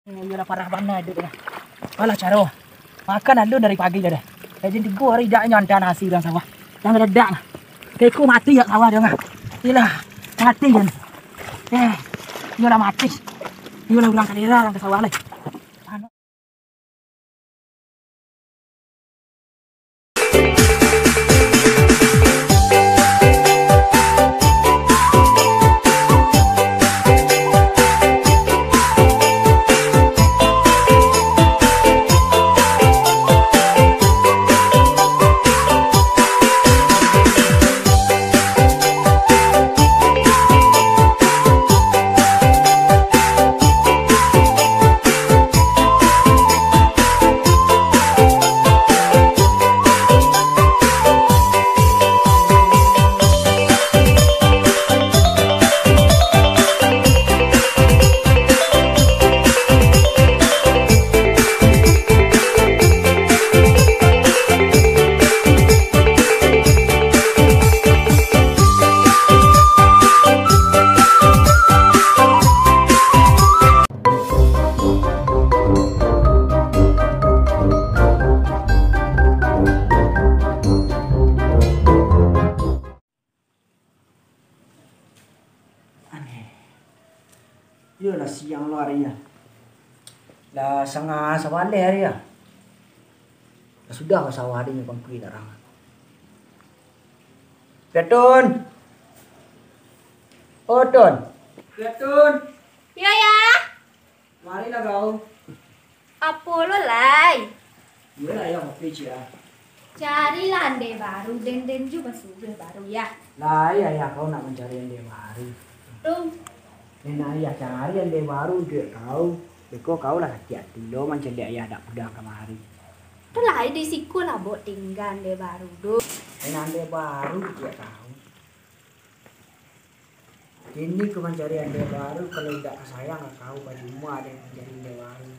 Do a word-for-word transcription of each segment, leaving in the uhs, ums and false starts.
Iyolah, parah bana iduik tu. Alah caro. Makan alun dari pagi dah. Jan tigo hari dak nyo anta nasi urang sawah. Jan dadak nah. Keko mati jak sawah dah. Iyolah, mati jan. Eh, iyolah mati. Iyolah urang kalera urang ka sawah lai. Aneh. Iyolah siang lo hari ya. Lah sangah sabaleh hari ya. Lah sudah ka sawah hari ni pangkui tarang. Piatun. Oh, Tun. Piatun. Iyo, ya. Marilah kau. Apo lo, Lai? Iyolah, ayah kopi, Cia. Carilah ande baru, den-den ju basuruah baru, ya. Lai, ayah kau nak mancari ande baru. Tung. Nan ayah cari ande baru untuak kau. Beko kau lah sakik ati lo mancaliak ayah dak pulang kamari. Tu lai di siko lah, Bok, tingga ande baru tu. Nan ande baru untuak kau. Kini ko mancari ande baru, kalau indak ka sayang ka kau, pacuma den mancari ande baru.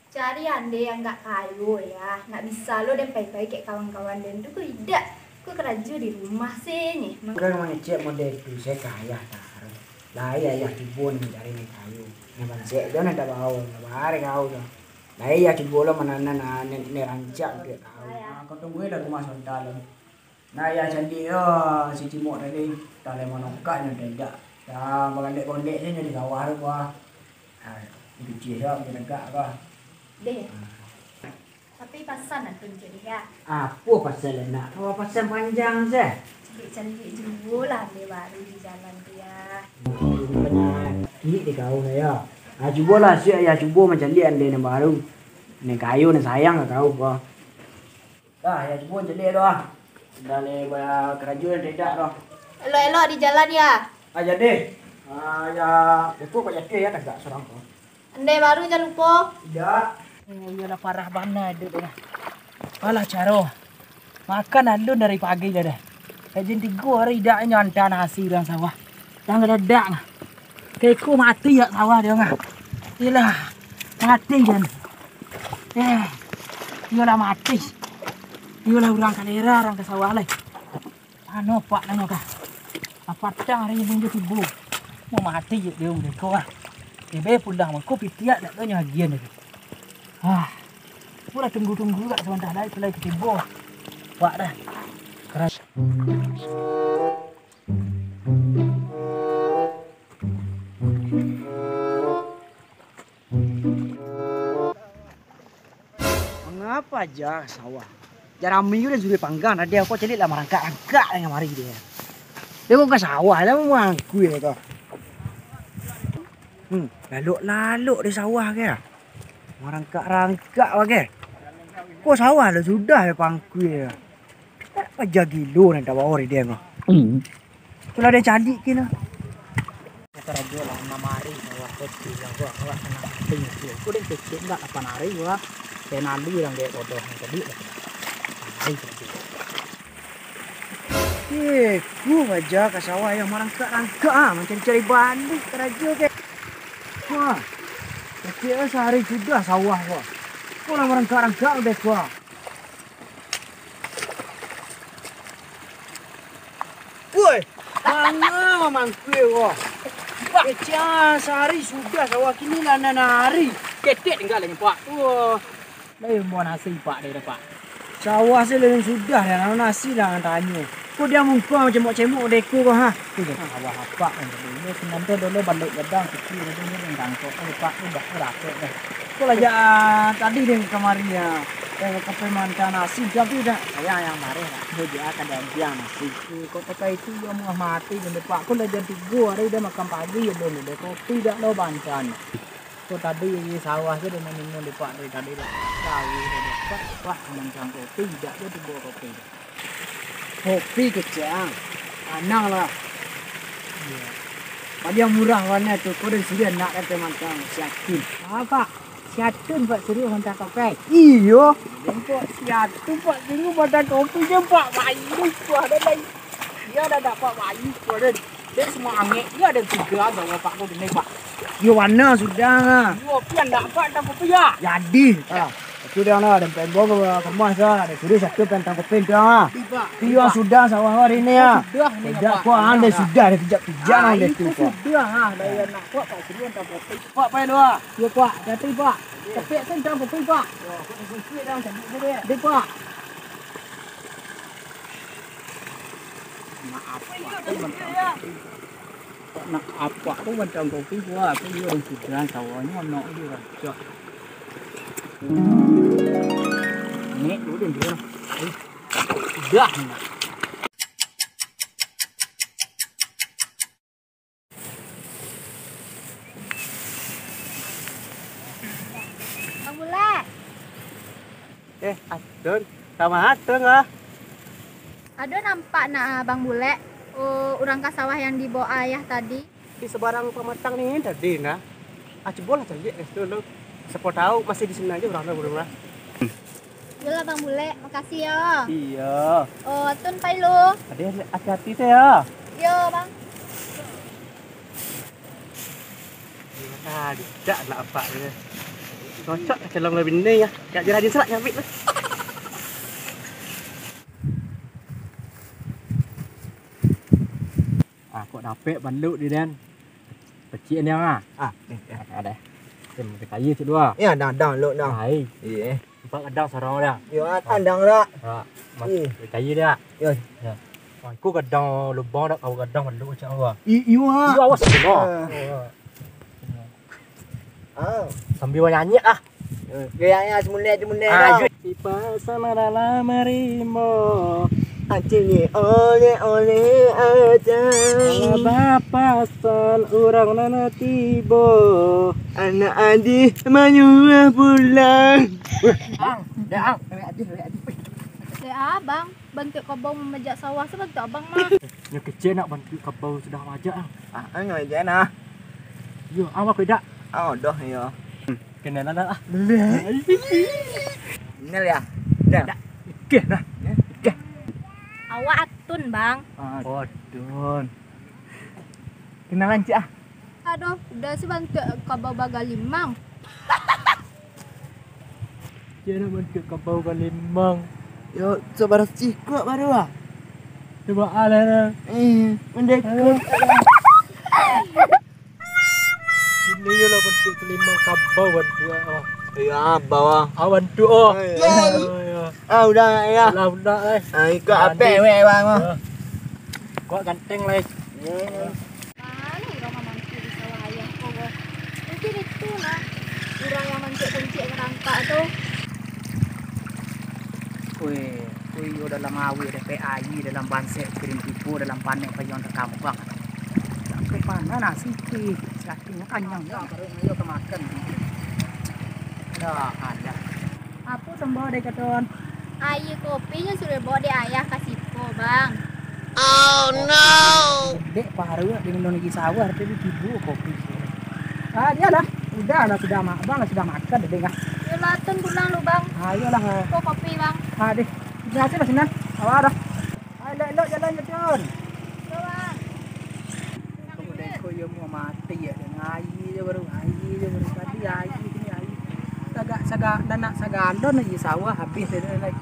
Cari ande yang agak kayo, ya. Nak bisa lo den pai-pai kek kawan-kawan den tu, ko indak. Ko karajo di rumah se nyo. Urang mangecek model tu, se kaya taruih. Lai ayah cubo ni mancari nan kayo. Nan bansaik jo nan tabao, nan bare kau tu. Lai ayah cubo lo mananam, ah, ne, ne rancak untuak kau. Ah, kau tunggu lah rumah sonta lo. Nah, ayah caliak yo, si Cimok tadi, talai manokak nyo tadi dak. Dah bagondek-gondek se nyo di sawah tu, bah. Ah, cuci se, bah, manegak, bah. Deh. Ah. Tapi pasan lah tu, Cik, ya. Apo pasan lah nak? Kau pasan panjang se. Caliak-caliak juo lah ande baru di jalan tu, ya. Panyakik di kau lah, ya. Ah, cubolah, siap, ya, cubo mancaliak ande nan baru. Nan kayo, nan sayang ka kau, bah. Dah, ya cubo caliak tu ah. Dah le ba-, karajo nan tidak tu. Elok-elok di jalan, ya. Ah, jadi. Ah, ya, beko Pak Jati ya, tagak surang tu. Ande baru jan lupo. Tidak. Eh, iyolah parah bana iduik tu. Alah caro. Makan alun dari pagi dah. Jan tigo hari dak nyo anta nasi urang sawah. Jan dadak nah. Keko mati jak sawah dah nah. Iyolah, mati jan. Eh, iyolah mati. Iyolah urang kalera, urang ka sawah lai. Anu, Pak, nano kah? Apatang hari ni jo tibo. Mau mati je dia mereka ah. Dia pulang mako pitiak dak nyo agian tadi. Ah. Pulang tunggu-tunggu kat sabanta lai, lai tibo. Pak dah. Keras. Mangapa ja sawah? Jarami tu dah sudah panggang, tadi aku caliak lah marangkak-rangkak dengan mari dia. Dia kok ka sawah lah mangkui dia kok. Hmm, lalok-lalok di sawah ke. Marangkak-rangkak bagai. Kok sawah lah sudah ya pangkui. Paja gilo nan tabao di dia mah. Hmm. Kalau ada calik ke lah. Kata rajo lah, enam hari, awak kau bilang, awak, awak tenang hati, aku dah kecil, enggak lapan hari, wah. Saya nalu yang dia bodoh, yang tadi, lah. Hari tadi. Eh, ku aja ka sawah yang marangkak-rangkak, ah, mancari-cari balik karajo ke. Wah, kecil sehari sudah sawah, wah. Kau lah marangkak-rangkak, udah, wah. Woi, manga mangkue ko? Kecil sehari sudah sawah kini lah nan hari. Ketek tinggal lagi, Pak. Wah. Lai buah nasi, Pak, dari Pak. Sawah se lai sudah, dah nasi lah nan tanyo. Kok dia mungkuang cemok-cemok deko ko, ha? Sawah apak kan tadi. Ini sementara dulu balok gadang kecil tu ni, yang tangkok tu, Pak, tu dah rapek dah. Kok lah, ya, tadi dia kamari, ya. Eh, kape mantang nasi, tapi dah, saya yang marah lah. Dia, dia akan diambiang nasi. Eh, kok pakai itu, ya, mau mati, dia, Pak. Kok lah jam tiga hari dia makan pagi, ya, belum ada kopi, dah lo bantuan. Ko tadi di sawah tu, dia minum di pak dari tadi lah. Tahu dia, Pak, Pak, mancang kopi, tidak dia tu bawa kopi. Kopi kecil, ah. Anang lah. Iya. Paling murah warna tu, kau dah sudah nak kata mancang siatun. Apa? Siatun, Pak, suruh mancang kopi. Iyo. Pak, siatun, Pak, tengok mancang kopi je, Pak. Baik, Pak, dah baik. Dia dah dapat bayi, Pak, dan dia semua angek. Dia ada tiga, jawab Pak, kau kena, Pak. Yo, warna sudah lah. Yo, pian dapat dah kopi ya? Jadi. Ah, itu dia lah, dan pembok ke rumah sa, ada suruh satu pentang kopi tu ah. Tiba. Iyo, sudah sawah hari ini ya. Sudah ni, Pak. Kau anda sudah, ada pijak-pijak lah itu, Pak. Sudah ah, dah ya nak, Pak, tak suruh pentang kopi. Pak, pai dua. Yo, Pak, jadi, Pak. Tapi pentang kopi, Pak. Yo, aku dah kopi dah, jadi dia. Dia, Pak. Nak apak tu mancang kopi. Nak apak tu mancang kopi, wah, aku juga urang sudah, sawahnyo anak dia rancak. Nek, tu dia, dia. Eh, sudah, nak. Bang Bulek. Eh, Atun. Ka ma Atun, ah? Ado nampak nak, ah, Bang Bulek, oh, urang ka sawah yang dibawa ayah tadi? Di sabarang pamatang ni tadi, nah. Ah, cubolah caliak ka situ dulu. Siapo tahu masih di sinan aja urang tu, urang. Yolah, Bang Bulek, makasih yo. Iyo. Oh, Atun pai lu. Ade, hati-hati se yo. Yo, Bang. Ah, dijak anak apak ni. Cocok ka calon bini ya. Kak Geraldine salak nyamik tu. Ah, kok dapek baluk di den. Pecik ni ah. Ah, ni, ya. Ah, dah. Tem, kayu cik dua. Ya, dah, dah, luk dah. Hai. Iya. Empat gadang sarang dah. Yo, ah, tandang dah. Ha, mas, kayu dah. Yo. Ya. Wah, iku gadang lubang dah, kau gadang baluk cak awak. Iyo, ah. Iyo, awas. Ah. Sambil nyanyi ah. Gayanya semulai, semulai ah, dah. Di pasar malam marimo. Acil ni oleh-oleh aja. Bapasan urang nan tibo. Anak adi manyuruah pulang. Weh, ang, dek ang. Dek abang, bantuak kabau mamajak sawah, sabantuak abang mah. Nyo kecek nak bantuak kabau sudah majak ang. Ah, ang majak nah. Yo, ang aku dak. Oh, doh yo. Kenal lah ah. Kenal ya? Dah. Oke nah. Oke. Awak Atun, Bang. Atun. Kenalan cik ah. Aduh, udah sih bantuak kabau bagalimang. Dia nak bantuak kabau bagalimang. Yo, sabar sikuak baru ah. Coba alah nah. Eh, mendekut. Kini yo lah bantuak kalimang kabau bantuak ah. Iya, abau ah. Ah, bantuak oh. Iya. Ah, iya. Ah, udah ya. Lah, udah eh. Ah, ikut apek weh bang ah. Kok ganteng lah. Iya. Mano urang mamantu di sawah ayah ko, boh? Mungkin itu lah urang yang mancuik-kuncuik ngarangkak tu. Weh, kuyo dalam awih dapek aia, dalam bansek piring tibo, dalam panek payuang takambang. Sampai panas nasi ti, sakinyo kanyang yo. Ayo ka makan. Dah ada. Apo sambah dek katon? Aia kopi nyo suruh bawa dek ayah ka siko, Bang. Oh no. Dek paruik di minum lagi sawah, tapi tibo kopi. Ah, dia lah. Udah lah, sudah ma-, abang lah sudah makan, dek ah. Yo lah, Tun pulang lu, Bang. Ayolah. Ko kopi, Bang. Ah, deh. Udah aja lah sinan. Awak dah. Ayo, elok-elok jalan, Tun. Yo, Bang. Kamu dengko yo mau mati ya, dengan air je baru, air je baru. Tadi air, kini air. Sagak, sagak, dah nak sagalon aja sawah habis dah, dah, dah.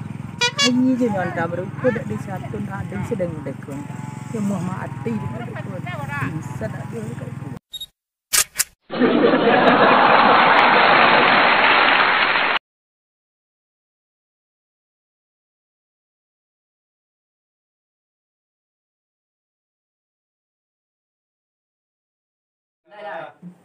Air je nyo hantam baru. Ko dak di satun, dak di sedang dengko. Yo mau mati je dengko. Bisa dak dia dengko. Dah, dah.